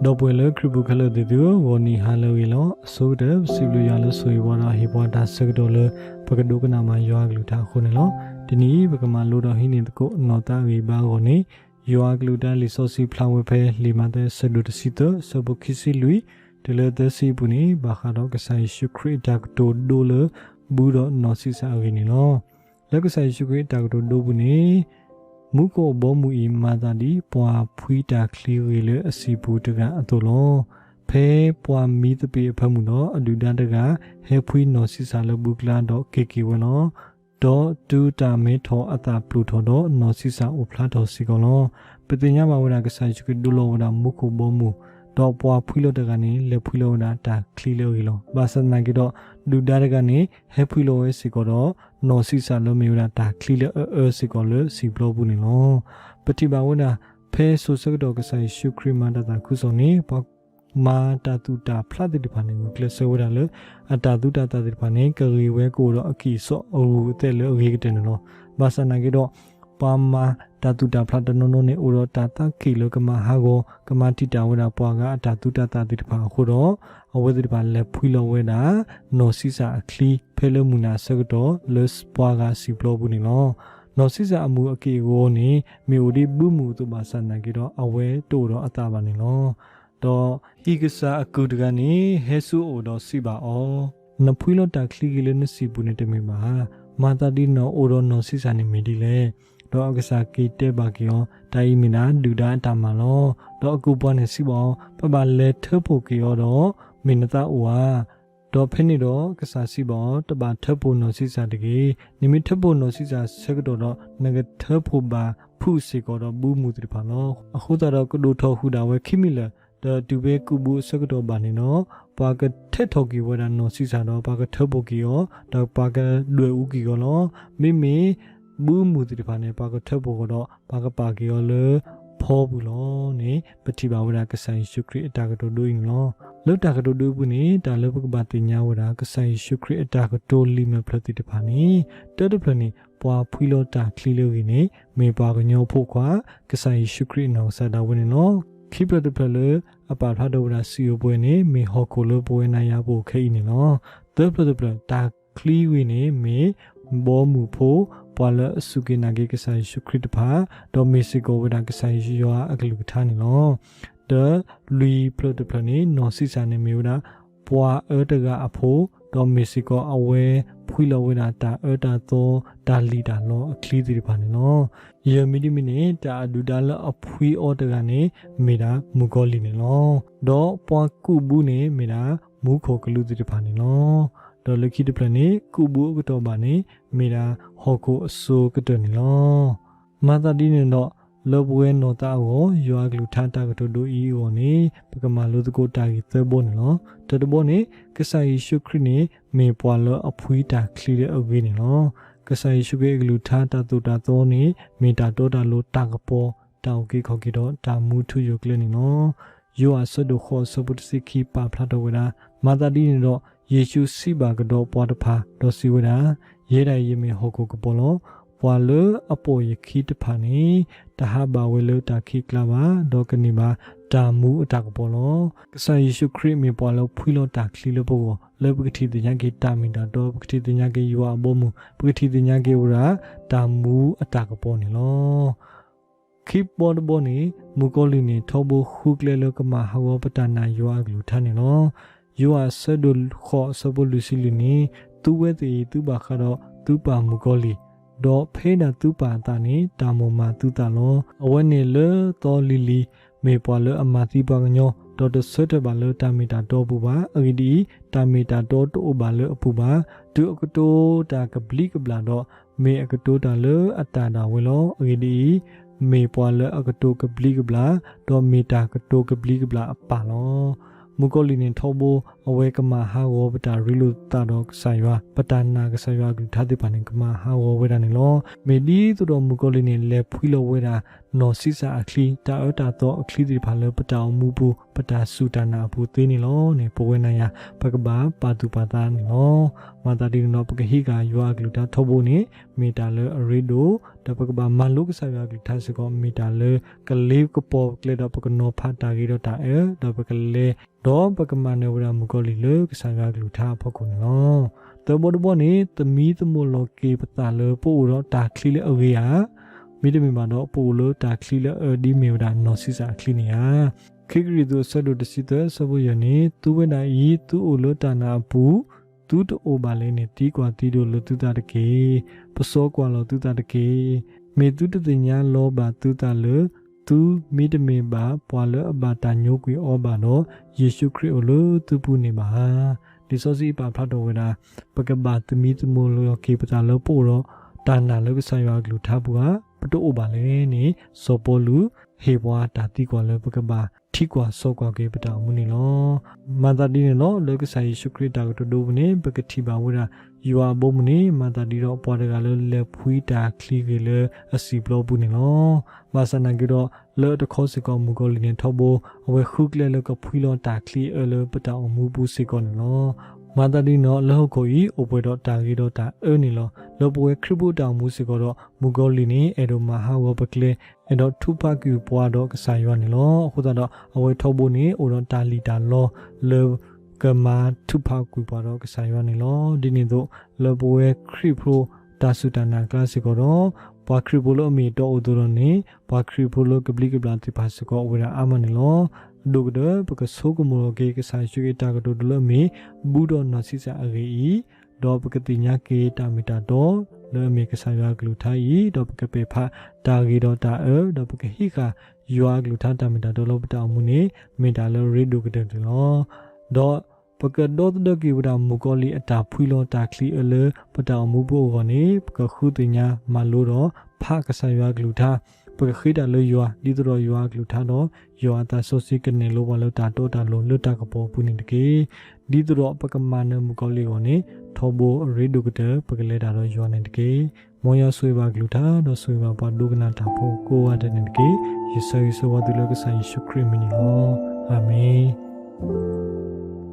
ဒီပုၢ်ဝဲၢ်လၢခရံာ်ပူၤခဲလၢာ်သ့ၣ်သုဧၢ, ဂီၤနံၤဟါလၢအဂ့ၤလီၤ. အဆိကတၢၢ် ပစံးဘျုးယွၤလၢဆိၣ်ဂ့ၤပှၤဒီးဟ့ၣ်ပှၤတၢ်ဆၢကတီၢ်လၢ ပကဒိကနၣ်မၤယွၤအကလုၢ်ကထါအဃိန့ၣ်လီၤ. တနံၤအံၤ ပကမၤလိဒီးဟံးန့ၢ်သကိးနီၢ်သးအဂံၢ်အဘါအဂီၢ်န့ၣ်, ယွၤအကလုၢ်ကထါလံာ်စီဆှံဖျါဝဲဖဲ လံာ်မးသဲအဆၢဒိၣ်တဆံသၢ အဆၢဖိခံဆံလွံၢ် တုၤလၢသၢဆံအပူၤန့ၣ် ဘၣ်ဃးဒီးကစၢ်ယ့ၣ်ၡူးခရံာ်အတၢ်ကတိၤဒိလၢ ဘုဒီးနီၢ်ဆံးစၢ်အဂ့ၢ်န့ၣ်လီၤ. လၢကစၢ်ယ့ၣ်ၡူးခရံာ်အတၢ်ကတိၤဒိပူၤန့ၣ်, မူခိၣ်အဘီအမုၢ်အံၤမၤသးဒ်ပှၤဖှံတၢ်ချံဂ့ၤလၢအစံာ်ပူၤတဂၤအသိးလီၤ. ဖဲပှၤမံသပ့ၤအဖၢမုၢ်ဒီး အဒုၣ်ဒါတဂၤ ဟဲဖှံနီၢ်ဆံးစၢ်လၢဘုကျါဒီးက့ၤက့ၤဝဲလီၤ. ဒီးတုၤတၢ်မဲထီၣ်အသးပျိာ်ထီၣ်ဒီး နီၢ်ဆံးစၢ်အိၣ်ဖျါထီၣ်စ့ၢ်ကီးလီၤ. ပသ့ၣ်ညါဘၣ်ဝဲဒၣ်ကစၢ်ယ့ၣ်ၡူးခရံာ်ဒိလီၤဝဲဒၣ်မူခိၣ်ဘီမုၢ်, ဒီးပှၤဖှံလီၤတဂၤန့ၣ် လဲၤဖှံလီၤဝဲဒၣ်တၢ်ချံလၢအဂ့ၤလီၤ. ဘၣ်ဆၣ်သနာ်က့ဒီး ဒုၣ်ဒါတဂၤန့ၣ် ဟဲဖှံလီၤဝဲစ့ၢ်ကီးဒီး နီၢ်ဆံးစၢ်လၢမ့ၢ်ဝဲဒၣ်တၢ်ချံလၢအအၢစ့ၢ်ကီးလၢစံာ်ပျီပူၤန့ၣ်လီၤ. ပထံၣ်ဘၣ်ဝဲဒၣ် ဖဲစိၤဆၢကတီၢ်ကစၢ်ယ့ၣ်ၡူးခရံာ်မၤတၢ်သးခုကစီၣ်န့ၣ် ပှၤမၤတၢ်သူၣ်တၢ်ဖျးသ့ၣ်တဖၣ်န့ၣ် ဂုာ်ကျဲးစၢးဝဲဒၣ်လၢ အတၢ်သူတၢ်သၣ်သ့ၣ်တဖၣ်န့ၣ် ကဂ့ၤဝဲကအိၣ်ဒီးအကံၢ်အစီအရူၢ်အသဲးလၢအဂ့ၤကတၢၢ်န့ၣ်လီၤ. ဘၣ်ဆၣ်သနာ်က့ဒီး ပှၤမၤတၢ်သူၣ်တၢ်ဖျးတနီၤနီၤန့ၣ် အိၣ်ဒီးတၢ်သးက့ၣ်လၢကမၤဟးဂီၤ ကမၤတံာ်တာ်ဝဲဒၣ်ပှၤဂၤအတၢ်သူတၢ်သၣ်သ့ၣ်တဖၣ်အဃိဒီး အဝဲသ့ၣ်တဖၣ်လဲၤဖှံလီၤဝဲဒၣ် နီၢ်ဆံးစၢ်အချံ ဖဲလၢမုၢ်နၤအဆၢကတီၢ် လၢပှၤဂၤစံာ်ပျီပူၤန့ၣ်လီၤ. နီၢ်ဆံးစၢ်အမုၢ်အက့ၢ်အဂီၤန့ၣ် မ့ၢ်အိၣ်ဒ်ဘုမုၢ်အသိးဘၣ်ဆၣ်သနာ်က့ဒီး အဝဲတအိၣ်ဒီးအသၣ်ဘၣ်န့ၣ်လီၤ. ဒီးဟံၣ်ကစၢ်အကုၢ်တဂၤန့ၣ် ဟဲဆူအအိၣ်ဒီးစံးဘၣ်အီၤ, နဖှံလီၤတၢ်ချံဂ့ၤလၢနစံာ်ပူၤန့ၣ်တမ့ၢ်ဘၣ်ဧါ. မၤသးဒ်နအိၣ်ဒီးနီၢ်ဆံးစၢ်န့ၣ်မ့ၢ်ဒ်လဲၣ်. ဒီးအကစၢ်က့ၤတဲဘၣ်က့ၤအီၤ, တၢ်အံၤမ့ၢ်ဒၣ်ဒုၣ်ဒါအတၢ်မၤလီၤ. ဒီးအကုၢ်ပှၤန့ၣ်စံးဘၣ်အီၤ, ပဘၣ်လဲၤထၢဖှိၣ်က့ၤအီၤဒီး မ့ၢ်နသးအိၣ်ဧါ. ဒီးဖဲန့ၣ်ဒီးကစၢ်စံးဘၣ်အီၤ, တဘၣ်ထၢဖှိၣ်နီၢ်ဆံးစၢ်တဂ့ၤ. နမ့ၢ်ထၢဖှိၣ်နီၢ်ဆံးစၢ်ဆၢကတီၢ်ဒီး နကထၢဖှိၣ်ဘၣ်ဖုးစ့ၢ်ကီးဒီးဘုမုၢ်သ့ၣ်တဖၣ်လီၤ. အဃိသတးဒီးကဒိၣ်ထီၣ်ဃုာ်ဒၣ်ဝဲခံမံၤလၢာ်, ဒီးတုၤဖဲကုၢ်ဘုအဆၢကတီၢ်ဘၣ်န့ၣ်ဒီး ပှၤကထဲးထီၣ်က့ၤဝဲဒၣ်နီၢ်ဆံးစၢ်ဒီး ပှၤကထၢဖှိၣ်က့ၤအီၤ, ဒီးပှၤကဒွဲၣ်အူက့ၤအီၤလီၤ. မ့မ့ၢ်ဘုမုၢ်သ့ၣ်တဖၣ်န့ၣ် ပှၤကထၢဖှိၣ်ဃီၤဒီး ပှၤကပာ်က့ၤအီၤလၢဖီပူၤလီၤန့ၣ် ပထံၣ်ဘၣ်ဝဲဒၣ်ကစၢ်ယ့ၣ်ၡူးခရံာ်အတၢ်ကတိၤဒိအံၤန့ၣ်လီၤ. လၢတၢ်ကတိၤဒိအံၤပူၤန့ၣ် တၢ်လၢပကဘၣ်သ့ၣ်ညါဝဲဒၣ် ကစၢ်ယ့ၣ်ၡူးခရံာ်အတၢ်ကတိၤလံာ်မဲာ်ဖျၢၣ်သ့ၣ်တဖၣ်န့ၣ်, တၢတဖျၢၣ်န့ၣ် ပှၤဖှံလီၤတၢ်ချံလၢအဂ့ၤန့ၣ် မ့ၢ်ပှၤကညီဖိခွါ ကစၢ်ယ့ၣ်ၡူးခရံာ်အနီၢ်ကစၢ်ဒၣ်ဝဲန့ၣ်လီၤ. ခံဖျၢၣ်တဖျၢၣ်လၢအပာ်ဖျါထီၣ်ဝဲဒၣ်စံာ်ဧိၤပှဲၤန့ၣ် မ့ၢ်ဟီၣ်ခိၣ်လၢပဝဲနၤယၤပအိၣ်ခဲအံၤန့ၣ်လီၤ. သၢဖျၢၣ်တဖျၢၣ် တၢ်ချံဂ့ၤန့ၣ် မ့ၢ်ဘီမုၢ်ဖိ ပှၤလၢအစူၢ်က့ၤနာ်က့ၤကစၢ်ယ့ၣ်ၡူးခရံာ်တဖၣ်, ဒီးမ့ၢ်စ့ၢ်ကီးဝဲဒၣ်ကစၢ်ယွၤအကလုၢ်ကထါန့ၣ်လီၤ. ဒီးလွံၢ်ဖျၢၣ်တဖျၢၣ်န့ၣ် နီၢ်ဆံးစၢ်န့ၣ်မ့ၢ်ဝဲဒၣ် ပှၤအၢတဂၤအဖိ, ဒီးမ့ၢ်စ့ၢ်ကီးအဝဲဖှံလီၤဝဲဒၣ်တၢ်အၢတၢ်သီ တၢ်လံၣ်တၢ်လီအချံသ့ၣ်တဖၣ်န့ၣ်လီၤ. ယဲၢ်မံၤတမံၤန့ၣ် တၢ်အဒုၣ်ဒါလၢအဖှံအီၤတဂၤန့ၣ် မ့ၢ်ဒၣ်မုၣ်ကီၤလံၢ်န့ၣ်လီၤ. ဒီးပှၤကူးဘုန့ၣ် မ့ၢ်ဒၣ်မူခိၣ်ကလူးသ့ၣ်တဖၣ်န့ၣ်လီၤ. ဒီးလၢခံတဖျၢၣ်န့ၣ် ကူးဘုအကတီၢ်ဘၣ်န့ၣ် မ့ၢ်ဒၣ်ဟီၣ်ခိၣ်အစိၤကတၢၢ်န့ၣ်လီၤ. မၤသးဒ်န့ၣ်ဒီး လၢပဝဲနီၢ်သးအဂီၢ် ယွၤအကလုၢ်ကထါတၢ်ကတိၤဒိအံၤအဂီၢ်န့ၣ် ပကမၤလိသကိးတၢ်ဂ့ၢ်သၢဘီန့ၣ်လီၤ. တၢတဘီန့ၣ် ကစၢ်ယ့ၣ်ၡူးခရံာ်န့ၣ် မ့ၢ်ပှၤလၢအဖှံတၢ်ချံလၢအဂ့ၤန့ၣ်လီၤ. ကစၢ်ယ့ၣ်ၡူးခရံာ်အကလုၢ်ကထါတၢ်သိၣ်တၢ်သီန့ၣ် မ့ၢ်တၢ်တီတၢ်လိၤ တၢ်ကပီၤ တၢ်အုၣ်က့ၤခီၣ်က့ၤဒီးတၢ်မူထူယိာ်ကျဲန့ၣ်လီၤ. ယိၤဟၣ်အဆၢဒိၣ်ဃိးအဆၢဖိတဆံခံပာ်ဖျါထီၣ်ဝဲဒၣ်, မၤသးဒ်န့ၣ်ဒီး ယ့ၣ်ၡူးစံးဘၣ်ကဒီးပှၤတဖၣ် ဒီးစံးဝဲဒၣ်, ယဲဒၣ်အံၤယမ့ၢ်ဟီၣ်ခိၣ်ကပီၤလီၤ. ပှၤလၢအပိာ်ယခံတဖၣ်န့ၣ် တဟးဘၣ်ဝဲလၢတၢ်ခံးအကျါဘၣ်, ဒီးကန့ၢ်ဘၣ်တၢ်မူအတၢ်ကပီၤလီၤ. ကစၢ်ယ့ၣ်ၡူးခရံာ်မ့ၢ်ပှၤလၢဖှံလီၤတၢ်ချံလၢပဂီၢ် လၢပကထံၣ်သ့ၣ်ညါက့ၤတၢ်မ့ၢ်တၢ်တီ, ပကထံၣ်သ့ၣ်ညါက့ၤယွၤအဘီအမုၢ်, ပကထံၣ်သ့ၣ်ညါက့ၤဝဲဒၣ်တၢ်မူအတၢ်ကပီၤန့ၣ်လီၤ. ခံဘီတဘီန့ၣ် မုၣ်ကီၤလံၢ်န့ၣ်ထီဘိဃုကျဲလၢကမၤဟးဂီၤပတၢ်နာ်ယွၤအကလုၢ်ကထါန့ၣ်လီၤ. ယိၤဟၣ်အဆၢဒိၣ်ဃိးအဆၢဖိလွံၢ်ဆံလွံၢ်န့ၣ်, သုဝဲသ့ၣ်အံၤသုဘၣ်ဃးဒီးသုပၢ်မုၣ်ကီၤလံၢ်, ဒီးဖဲဒၣ်သုပၢ်အသးန့ၣ် တၢ်မိၣ်မၤသုသးလီၤ. အဝဲန့ၣ်လၢသီလံၤလံၤ မ့ၢ်ပှၤလၢအမၤသံပှၤကညီ, ဒီးတဆၢထၢၣ်ဘၣ်လၢတၢ်မ့ၢ်တၢ်တီအပူၤဘၣ်. အဂ့ၢ်ဒ်အံၤ, တၢ်မ့ၢ်တၢ်တီတအိၣ်ဘၣ်လၢအပူၤဘၣ်. တုၤအကတိၤတၢ်ကဘျံးကဘျၣ်ဒီး, မ့ၢ်အကတိၤတၢ်လၢအတၢ်ဒၣ်ဝဲလီၤ. အဂ့ၢ်ဒ်အံၤ, မ့ၢ်ပှၤလၢအကတိၤကဘျံးကဘျၣ်, ဒီးမ့ၢ်တၢ်ကတိၤကဘျံးကဘျၣ်အပၢ်လီၤ. မုၣ်ကီၤလံၢ်န့ၣ်ထီဘိ အဝဲကမၤဟးဂီၤပတၢ်ရ့လိာ်သးဒီးကစၢ်ယွၤ, ပတၢ်နာ်ကစၢ်ယွၤအကလုၢ်ကထါသ့ၣ်တဖၣ်န့ၣ် ကမၤဟးဂီၤဝဲဒၣ်န့ၣ်လီၤ. မ့ၢ်ဒ်သိးဒီးမုၣ်ကီၤလံၢ်န့ၣ် လဲၤဖှံလီၤဝဲဒၣ် နီၢ်ဆံးစၢ်အချံ, တၢ်အၢတၢ်သီအချံသ့ၣ်တဖၣ်လၢပတၢ်အိၣ်မူပူၤ ပတၢ်စူၢ်တၢ်နာ်အပူၤသ့န့ၣ်လီၤန့ၣ် ပဝဲနၤယၤ ပကဘၣ်ပာ်သူၣ်ပာ်သးန့ၣ်လီၤ. မၤသးဒ်န့ၣ်ဒီး ပကဟံးဃာ်ယွၤအကလုၢ်ကထါထီဘိန့ၣ် မ့ၢ်တၢ်လၢအရ့ဒိၣ်, ဒီးပကဘၣ်မၤလိကစၢ်ယွၤအကလုၢ်ကထါစ့ၢ်ကီး မ့ၢ်တၢ်လၢကလ့ကပီၤကျဲဒီး ပကနီၤဖးတၢ်ဂ့ၤဒီးတၢ်အၢ, ဒီးပကလဲၤ ဒီးပကမၤနၢၤဝဲဒၣ်မုၣ်ကီၤလံၢ်လၢကစၢ်ယွၤအကလုၢ်ကထါအဖီခိၣ်န့ၣ်လီၤ. သၢဘီတဘီန့ၣ် သမံသမိးလီၤက့ၤပသးလၢပအိၣ်ဒီးတၢ်ချံလၢအဂ့ၤဧါ, မ့တမ့ၢ်ဘၣ်ဒီး ပအိၣ်လၢတၢ်ချံလၢအအၢဒ်မ့ၢ်ဝဲဒၣ်နီၢ်ဆံးစၢ်အချံန့ၣ်ဧါ. ခံကရံၣ်သူး အဆၢဒိၣ်တဆံသၢ အဆၢဖိယဲၢ်န့ၣ် သုဝဲဒၣ်အံၤ သုအိၣ်လၢတၢ်နာ်အပူၤ, သုတအိၣ်ဘၣ်လဲၣ်န့ၣ် သံကွၢ်သံဒိၣ်လၢသုသးတက့ၢ်. ပစီကွၢ်လီၤသုသးတက့ၢ်. မ့ၢ်သုတသ့ၣ်ညါလီၤဘၣ်သုသးလၢ သုမ့တမ့ၢ်ဘၣ်ပှၤလၢအဘၣ်တၢ်ညိကွံာ်အီၤဘၣ်ဒီး ယ့ၣ်ၡူးခရံာ်အိၣ်လၢသုပူၤန့ၣ်ဘၣ်ဧါ. လံာ်စီဆှံပာ်ဖျါထီၣ်ဝဲဒၣ် ပကဘၣ်သမံသမိးလီၤက့ၤပသးလၢပအိၣ်ဒီးတၢ်နာ်လၢကစၢ်ယွၤအကလုၢ်ကထါပူၤဧါ, ပတအိၣ်ဘၣ်လဲၣ်န့ၣ် စီၤပီလူးဟ့ၣ်ပှၤတၢ်သံကွၢ်လၢပကဘၣ်ထံကွၢ်စီကွၢ်က့ၤပတၢ်အိၣ်မူန့ၣ်လီၤ. မၤသးဒ်န့ၣ်လီၤ. လၢကစၢ်ယ့ၣ်ၡူးခရံာ်အတၢ်ကတိၤဒိပူၤန့ၣ် ပကထံၣ်ဘၣ်ဝဲဒၣ် ယွၤအဘီအမုၢ်န့ၣ် မၤသးဒ်ဒီးပှၤတဂၤလၢလဲၤဖှံတၢ်ချံဂ့ၤလၢအစံာ်ပျီပူၤန့ၣ်လီၤ. ဘၣ်ဆၣ်နာ်က့ဒီး လၢအတခီစ့ၢ်ကီး မုၣ်ကီၤလံၢ်န့ၣ်ထီဘိ အဝဲဃုကျဲလၢကဖှံလီၤတၢ်ချံအၢလၢပတၢ်အိၣ်မူပူၤစ့ၢ်ကီးန့ၣ်လီၤ. မၤသးဒ်န့ၣ်ဒီး လၢဟီၣ်ခိၣ်အံၤ အိၣ်ပှဲၤဒီးတၢ်ဂ့ၤဒီးတၢ်အၢန့ၣ်လီၤ. လၢပဝဲခရံာ်ဖိတၢ်အိၣ်မူစ့ၢ်ကီးဒီး မုၣ်ကီၤလံၢ်န့ၣ် အဲၣ်ဒိးမၤဟးဂီၤပကျဲ, အဲၣ်ဒိးထုးဖးကွံာ်ပှၤဒီးကစၢ်ယွၤန့ၣ်လီၤ. အဃိသတးဒီး အဝဲထီဘိန့ၣ် အိၣ်ဒီးတၢ်လံၣ်တၢ်လီလၢ ကမၤထုးဖးကွံာ်ပှၤဒီးကစၢ်ယွၤန့ၣ်လီၤ. ဒ်န့ၣ်အသိး လၢပဝဲခရံာ်ဖိတၢ်စူၢ်တၢ်နာ်အကျါစ့ၢ်ကီးဒီး ပှၤခရံာ်ဖိလၢအမ့ၢ်အတီအိၣ်အသိးဒီးန့ၣ် ပှၤခရံာ်ဖိလၢကဘျံးကဘျၣ်သ့ၣ်တဖၣ်စ့ၢ်ကီးအိၣ်ဝဲဒၣ်အါမးန့ၣ်လီၤ. အဒိၣ်ကတၢၢ် ပကဆိကမိၣ်လီၤက့ၤ ကစၢ်ယ့ၣ်ၡူးခရံာ်အတၢ်ကတိၤဒိလၢအမ့ၢ် ဘူးဒီးနီၢ်ဆံးစၢ်အဂ့ၢ်အံၤ, ဒီးပကသ့ၣ်ညါက့ၤတၢ်မ့ၢ်တၢ်တီ လၢအမ့ၢ်ကစၢ်ယွၤအကလုၢ်ကထါအံၤ, ဒီးပကပဲာ်ဖးတၢ်ဂ့ၤဒီးတၢ်အၢ, ဒီးပကဟံးဃာ်ယွၤအကလုၢ်ကထါတၢ်မ့ၢ်တၢ်တီလၢပတၢ်အိၣ်မူန့ၣ် မ့ၢ်တၢ်လၢအရ့ဒိၣ်ကတၢၢ်န့ၣ်လီၤ. ဒီးပကဒီသဒၢက့ၤဝဲဒၣ်မုၣ်ကီၤလံၢ်အတၢ်ဖှံလီၤတၢ်ချံအၢလၢပတၢ်အိၣ်မူပူၤအဂီၢ်န့ၣ် ပကဃုသ့ၣ်ညါမၤလိဒီးဖးကစၢ်ယွၤအကလုၢ်ကထါ, ပကဃ့တၢ်လၢယွၤ ဒ်သိးဒီးယွၤအကလုၢ်ကထါဒီး ယွၤအသးစီဆှံကနဲၣ်လိပှၤလၢတၢ်တီတၢ်လိၤလၢတၢ်ကပီၤအပူၤန့ၣ်တက့ၢ်. ဒ်သိးဒီးပကမၤနၢၤမုၣ်ကီၤလံၢ်အဂီၢ်န့ၣ် ထီဘိအရ့ဒိၣ်ကတၢၢ် ပကလဲၤတၢ်ဒီးယွၤန့ၣ်တက့ၢ်. မ်ယွၤဆိၣ်ဂ့ၤဘၣ်အကလုၢ်ကထါ ဒီးဆိၣ်ဂ့ၤဘၣ်ပှၤဒိကနၣ်တၢ်ဖိကိးဂၤဒဲးန့ၣ်တက့ၢ်. ယဆၢဂ့ၤဆၢဝါသုလၢကစၢ်ယ့ၣ်ၡူးခရံာ်အမံၤန့ၣ်လီၤ. အၤမ့ၣ်.